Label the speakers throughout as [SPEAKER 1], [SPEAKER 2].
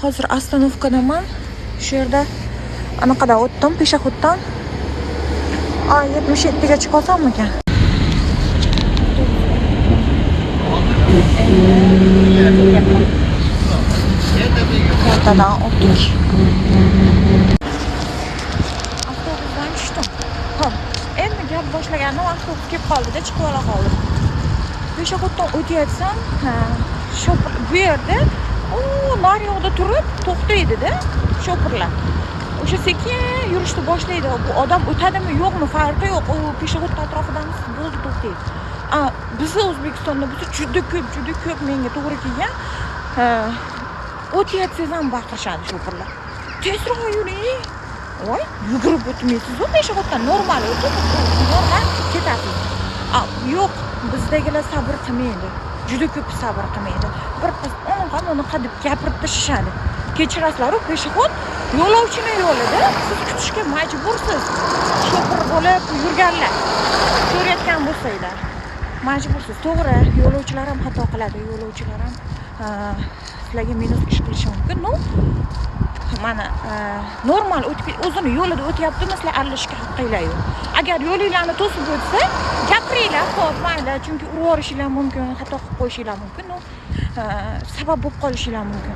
[SPEAKER 1] Hozir остановка daman. Shu yerda anaqadan o'tdim, пешеход dan. A 77 ga chiqa olsammikan? Kartadan o'tdik. Avtobusdan tushdim. Xo'p, endi gap boshlagandim, avtobus kelib qoldi-da, chiqib ola qoldim. Пешеход dan o'tayotsam, ha, shopir bu yerda naryoqda turib to'xtaydi-da shopirlar. O'sha sekin yurishni boshlaydi. Bu odam o'tadimi, yo'qmi, farqi yo'q. U пешеход atrofidan bo'ldi, to'xtaydi. Bizni O'zbekistonda bo'lsa juda ko'p, juda ko'p menga to'g'ri kelgan. O'tayotsangiz ham baqirishadi shopirlar. Tezroq yuring. Voy, yugurib o'tmaysiz-ku пешеход dan, normal o'tib, normal ketasiz. Yo'q, bizdagilar sabr qilmaydi. Juda ko'p sabr qilmaydi. Bir pas unaqa bunaqa deb gapirib tashlashadi. Kechirasizlar, u пешеход yo'lovchini yo'lida siz kutishga majbursiz. Shopir bo'lib yurganlar ko'rayotgan bo'lsanglar, majbursiz. To'g'ri, yo'lovchilar ham xato qiladi, yo'lovchilar ham sizlarga minus ish qilishi mumkin. No, mana normal o'tib, o'zini yo'lida o'tyaptimi, sizlar aralashishga haqqinglar yo'q. Agar yo'linglarni to'sib o'tsa, gapiringlar, xo'p, mayli, chunki urib yuborishinglar mumkin, xato qilib qo'yishinglar mumkin, no, sabab bo'lib qolishinglar mumkin.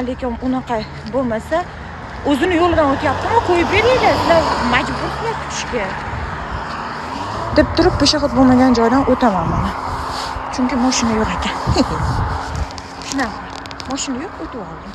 [SPEAKER 1] Lekin unaqa bo'lmasa, o'zini yo'lidan o'tyaptimi, qo'yib beringlar, sizlar majbursizlar kutishga. Deb turib пешеход bo'lmagan joydan o'taman mana. Chunki mashina yo'q ekan. Shunaqa. Mashina yo'q, o'tib oldim.